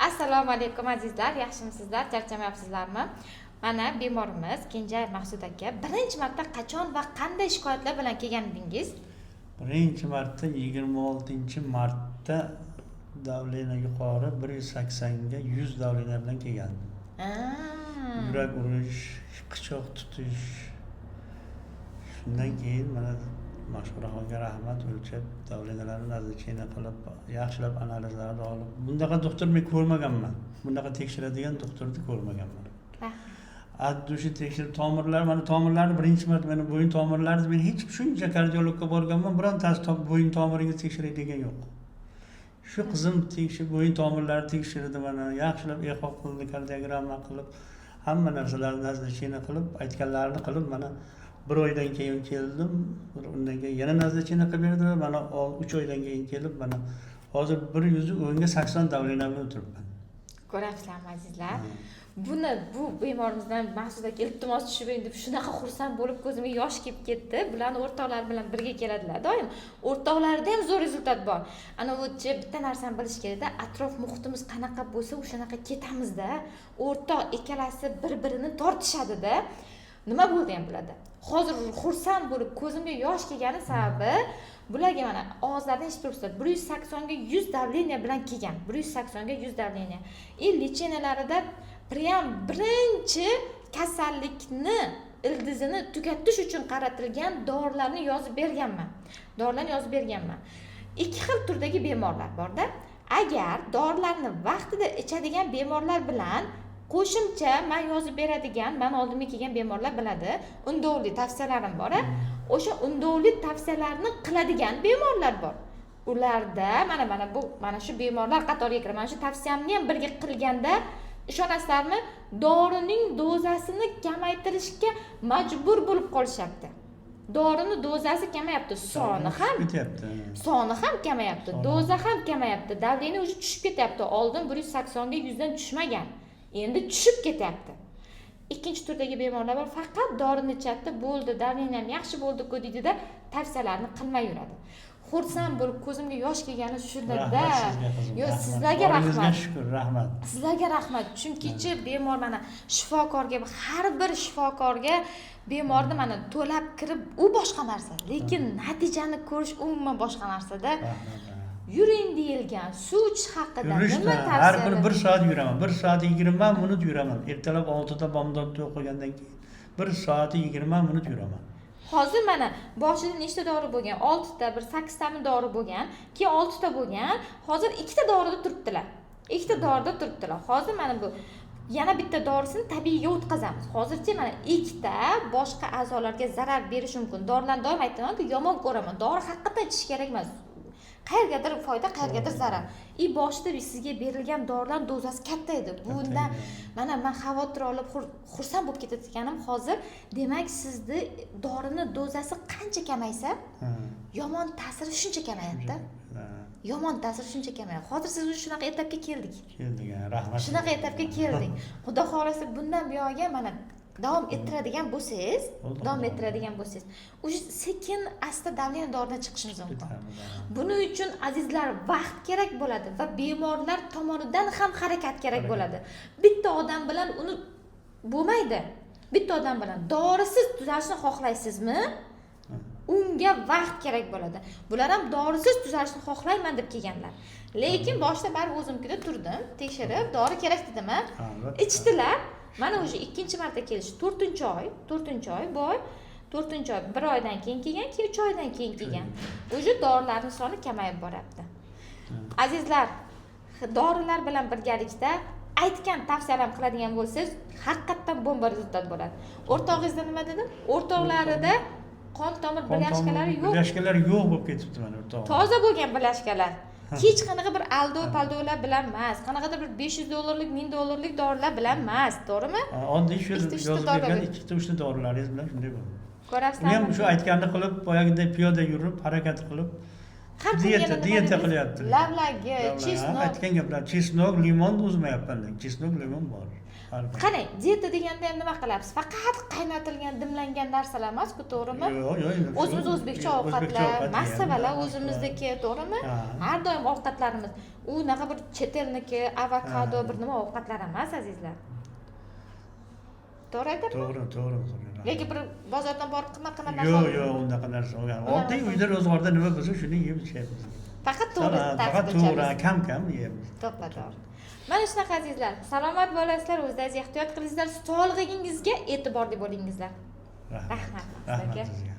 Assalomu alaykum, azizlar! Yaxshimisizlar, charchamayapsizlarmi? Mana bemorimiz Kenjayev Maqsud aka. Birinchi marta qachon va qanday shikoyatlar bilan kelgan edingiz? Birinchi marta 26-martda давление yuqori, 180ga 100 давление bilan kelgandim. Yurak urish, qichoq tutish. Shundan keyin mana Mashhuraxonga rahmat, o'lchab, давления larni назначение qilib, yaxshilab analizlarni olib, bunaqa doktor men ko'rmaganman, bunaqa tekshiradigan doktorni ko'rmaganman. От души tekshirib, tomirlar, mana tomirlarni birinchi marta, mana bo'yin tomirlarini, men hech shuncha kardiologga borganman, birontasi bo'yin tomiringizni tekshiray degan yo'q. Shu qizim tekshirib, bo'yin tomirlarini tekshirdi, mana yaxshilab eho qildi, kardiogramma qilib, hamma narsalarni назначение qilib, aytganlarini qilib, mana bir oydan keyin keldim. Undan keyin yana назначение qilib berdilar. Mana 3 oydan keyin kelib, mana hozir 110ga 80 давление bilan o'tiribman. Ko'ryapsizlarmi, azizlar, buni? Bu bemorimizdan, Maqsud aka, iltimos, tushib bering deb shunaqa xursand bo'lib, ko'zimga yosh kelib ketdi. Bularni o'rtoqlari bilan birga keladilar doim, o'rtoqlarida ham zo'r результат bor. Ana вот bitta narsani bilish kerakda, atrof muhitimiz qanaqa bo'lsa, o'shanaqa ketamizda. O'rtoq ikkalasi bir birini tortishadida. Nima bo'ldi ham bularda? Hozir xursand bo'lib ko'zimga yosh kelgani sababi, bularga mana og'izlaridan eshitib turibsizlar, 180ga 100 давление bilan kelgan, 180ga 100 давление. И лечения larida прям birinchi kasallikni ildizini tugatish uchun qaratilgan dorilarni yozib berganman, dorilarni yozib berganman. Ikki xil turdagi bemorlar borda. Agar dorilarni vaqtida ichadigan bemorlar bilan qo'shimcha man yozib beradigan, mani oldimga kelgan bemorlar biladi, undovli tavsiyalarim bor, a o'sha undovli tavsiyalarni qiladigan bemorlar bor. Ularda mana bu, mana shu bemorlar qatoriga kiradi. Mana shu tavsiyamni ham birga qilganda, ishonasizlarmi, dorining dozasini kamaytirishga majbur bo'lib qolishyapti. Dorini dozasi kamayapti, soni ham ketyapti. Soni ham kamayapti. Soni. Doza ham kamayapti, давление уже tushib ketyapti. Oldin 180ga 100dan tushmagan, endi tushib ketyapti. Ikkinchi turdagi bemorlar bor, faqat dorini ichadida, bo'ldi, давление m yaxshi bo'ldiku deydida, tavsiyalarni qilmay yuradi. Xursand bo'lib ko'zimga yosh kelgani shundada. Rahmat sizga, qizim. Yo'q, Rahmat. sizlarga Boringizga rahmat. shukur, rahmat. Sizlarga rahmat, chunkichi bemor mana shifokorga, har bir shifokorga bemorni mana to'lab kirib, u boshqa narsa, lekin natijani ko'rish umuman boshqa narsada. Rahmat. Yuring deyilgan, suv ichish haqida nima Yurishda har bir tavsiyalar bir soat yuraman, 1 soat 20 minut yuraman. Ertalab 6da bomdodda o'qigandan keyin 1 soat 20 minut yuraman. Hozir mana boshida nechta dori bo'lgan? Oltita, bir sakkiztami dori bo'lgan, keyin oltita bo'lgan, hozir ikkita dorida turibdilar, ikkita dorida turibdilar. Hozir mana bu yana bitta dorisini tabiiyga o'tkazamiz. Hozircha mana ikkita boshqa a'zolarga zarar berishi mumkin dorilarni. Doim aytamanku, yomon ko'raman, dori haqiqatdan ichish kerak emas, qayergadir foyda, qayergadir zarar. И boshida sizga berilgan dorilar dozasi katta edi. Bundan mana man xavotir olib, xursand bo'lib ketayotganim hozir, demak, sizni dorini dozasi qancha kamaysa, yomon ta'siri shuncha kamayadida. Yomon ta'siri shuncha kamayadi. Hozir siz уже shunaqa etapga keldik. Keldik, ha, rahmat. Shunaqa etapga keldik. Xudo xohlasa, bundan buyog'iga mana davom ettiradigan bo'lsangiz, Bo'ldi, davom xudo. ettiradigan bo'lsangiz, уже sekin asta давление doridan chiqishimiz mumkin. Ketamiz, ha. Buning uchun, azizlar, vaqt kerak bo'ladi va bemorlar tomonidan ham harakat kerak Harakat. bo'ladi. Bitta odam bilan uni bo'lmaydi. Bitta odam bilan dorisiz tuzalishni xohlaysizmi, unga vaqt kerak bo'ladi. Bular ham dorisiz tuzalishni xohlayman deb kelganlar, lekin boshida baribir o'zimkida turdim, tekshirib, dori kerak dedim a Albatta. Ichdilar. Mana уже ikkinchi marta kelishi, 4-oy, 4-oy bu oy, 4-oy, bir oydan keyin kelgan, keyin 3 oydan keyin kelgan. Уже dorilarni soni kamayib boryapti. Azizlar, dorilar bilan birgalikda aytgan tavsiyalarimni qiladigan bo'lsangiz, haqiqatdan bomba результат bo'ladi. O'rtog'ingizda nima dedim? O'rtoqlarida qon tomir Qon tomir бляшка lari yo'q. Бляшка lar yo'q bo'lib ketibdi mana o'rtog'im. Toza bo'lgan бляшка lar, hech qanaqa bir aldov paldovlar bilan emas, qanaqadir bir 500 dollarlik, 1000 dollarlik dorilar bilan emas, to'g'rimi? Ha, oddiy shu Ikkita, uchta yozib dori bergan bo'ldi. ikkita, uchta dorilaringiz bilan shunday bo'ldi. Uni Ko'rasizlarmi? ham shu aytganini qilib, boyagiday piyoda yurib, harakat qilib. Har kuni Dieta, yana nima dieta dedingiz? qilyapti. Lavlagi, чеснок. Aytgan gaplar, чеснок, limon uzmayapman. Чеснок, limon bor. Har kun. Qarang, dieta deganda ham nima qilyapsiz? Faqat qaynatilgan, dimlangan narsalar emas-ku, to'g'rimi? Yo'q, endi O'zimiz o'zbekcha o'zbekcha ovqatlar, ovqat massavalar yeyamiz. O'zimizniki, to'g'rimi? Ha. Har doim ovqatlarimiz unaqa bir chet elniki, avokado, Ha. bir nima ovqatlar emas, azizlar. To'g'ri aytyapman? To'g'ri. Yoki bir bozordan borib qimmat qimmat narsa Yo'q, olib- yo'q, unaqa narsa olgan. Unaqa Oddiy narsa. uyda ro'zg'orda nima bo'lsa, shuni yeb ichyapmiz. Faqat to'g'ri Salat, tarzda faqat to'g'ri, ichamiz. kam kam yeyapmiz. To'ppa to'g'ri. Mana shunaqa, azizlar, salomat bo'lasizlar, o'zlaringiz ehtiyot qilingizlar, sog'lig'ingizga e'tiborli bo'lingizlar. Rahmat. Rahmat Rahmat sizlarga. sizga.